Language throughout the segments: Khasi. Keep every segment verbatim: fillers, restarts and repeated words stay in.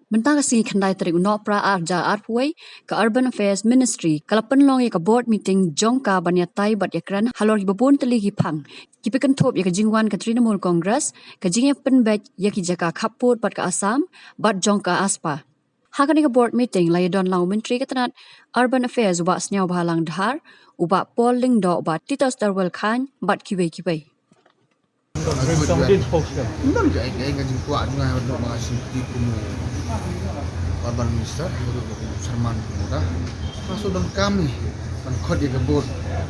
Mynta ka sngi khyndai tarik u Nohprah ar hajar arphew wei, ka Urban Affairs Ministry ka la pynlong ïa ka board meeting jong ka ban ïatai bad ïakren halor kiba bun tylli ki phang kiba kynthup ïa ka jingwan ka Trinamool Congress, ka jingïapynbeit ïa ki jaka khappud bad ka Assam bad jong ka AFSPA. Ha kane ka board meeting la ïadon lang u Myntri ka tnat Urban Affairs u Bah Sniawbhalang Dhar, u Bah Paul Lyngdoh, Bah Titus Darwell Chyne bad kiwei kiwei. Don kaei kaei ka jingkwah jong nga, don ba nga sngewthuh kum u Urban Minister, u Sharma kum u da. Nga shu donkam ban khot ïa ka board,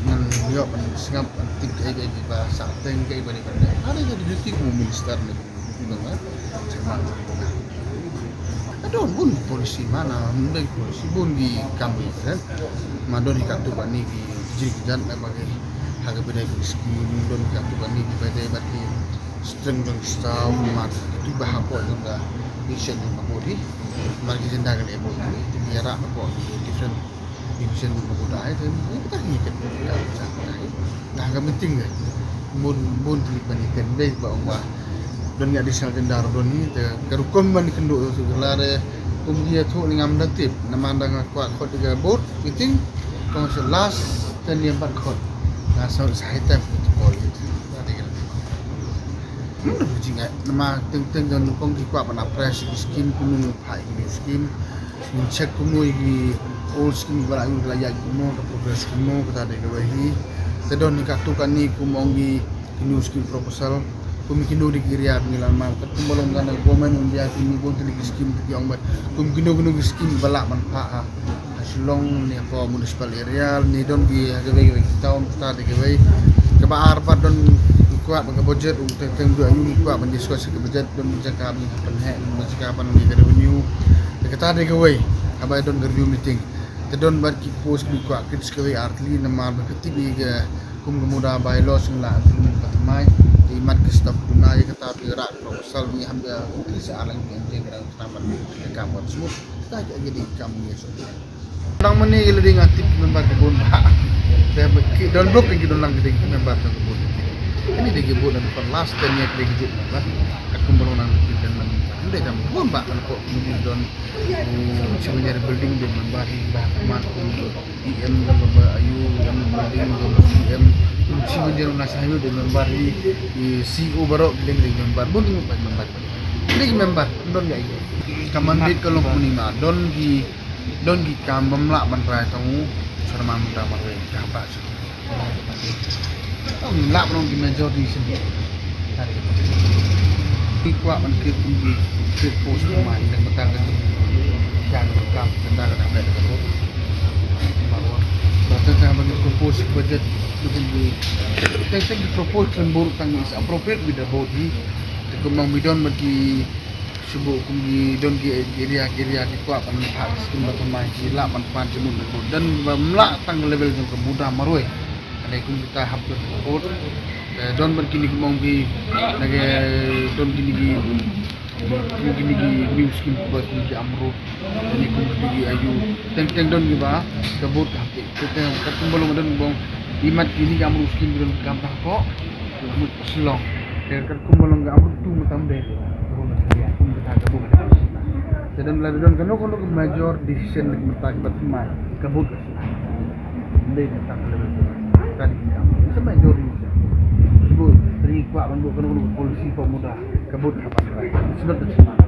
ngan ïoh ban sngap ban tip kaei kaei ba sah teng, kaei ba dei ban dei. Ka dei ka duty kum u minister ne kum u duty jong nga, Sharma kum u da. Ka don bun policy, ma na bun policy, bun ki kam ki, eh. Ma don hi katto katne ki jingkjat na ba ki ha kaba ïadei bad ki skim, don hi katto katne kiba ïadei bad ki strength jong ki staff, ma kito ba hapoh jong ka mission jong ka body, ma ki agenda ka body, ki ïarap hapoh ki different division jong ka body, ai, te ni kita ki ka ka ka ka. Nah, ka meeting ka bun bun tylli ban ïakren, dei ba ong ba don ïa additional agenda ruh don hi, te ka rukom ban kynduh tu ka la re kum ïa tu ni ngam da tip, namar da nga kwah khot ïa ka board meeting, kong sa last ten ïa ban khot. Nga sa sa hai time to call it. Tadi ka. Hmm, jingeh, namar teng teng don kong ki kwah ban apply skim kumno, phai ki skim. Ngin check kumno ïa ki old skim ba la ïa, la ïa kumno, ka progress kumno, kata dei kawei hi. Te don hi katto katne kum ong ki, ki new skim proposal. Kum kino dei ki area ba ngi la mar, katkum ba long ka na Government of India, ki new bun tylli ki skim ki ong ba kum kino kino ki skim ba lah ban phah ha, ha Shillong ne hapoh municipal area ne don ki ha kawei kawei ki town, kata dei kawei. Kaba ar pat don ki kwah ba ka budget, u teng teng du ayu ki kwah ban discuss ka budget, don jaka ban pynheh, don jaka ban ïa ka revenue. Te kata dei kawei kaba don ka review meeting. Te don bad ki post ki kwah ki discuss kawei ar tylli namar ba ka tip ïa ka kum ka muda bylaws ngi la implement ba thymmai. Te imat ki staff duna ïa kata, phi rah proposal, ngi ham da ki sa ar lang ki M J ka dang tang ban ka kam wat smooth. Kata ki agi dei kam ngi so. Dang mane ïa la dei nga tip member ka bun ba. Te ki don bok ki don lang ki dei member ka bun. Kane dei ki bun, dan last ten year ki dei ki bun ba. Katkum ba long nang ki don lang. Dei kam bun ba kan ko ni don. Chief Engineer Building dei member hi, Bah Ahmad, P M, Bah Ayu, P M Building, Bah P M, Chief Engineer Nasa Highway dei member hi, i C E O baroh dei, dei member, bun dei member. Dei member, don ïa i. Ka mandate ka long kumne ma, don ki, don ki kam bym lah ban rai tang u Sharma Munda marwei, ka ba Ong lah ban ong ki major decision. Ki kwah ban kit kum ki, kit post ma, ïa mynta ka jing. Ïa mynta ka kam, mynta ka dang bad ka road. Marwei. Ba tang tang ban propose budget, kum ki. Tang tang ki propose kan bor tang is appropriate with the body. Te kum ma mi don ma ki Shu buh kum ki don ki area, ki area ki kwah ban phah skim ba thymmai, ki lah ban pan ki mut na bud. Don bym lah tang level jong ka muda marwei. Kane kum kita hap ka bud. Eh, don ban kini ki mong ki, na ki don kini ki, kum kini ki new skim ba kini ki amru. Kini kum kini ki ayu. Teng teng don ki ba, ka bud ka hap ki. Teng teng kat kum ba long don bong. Imat kini ki amru skim don kam ta ko. Mut Shillong. Te kat kum ba long ka amru tu matam de. Kum ka ta ka bud. Te don la don kano kano ka major decision ka mynta ka ba thymmai. Ka bud ka. Dei ka ta ka level. Ka di ka. It's a major decision. Bud, ri kwah ban bud kano kano ka policy for muda. Ka bud ka ba. It's not the same.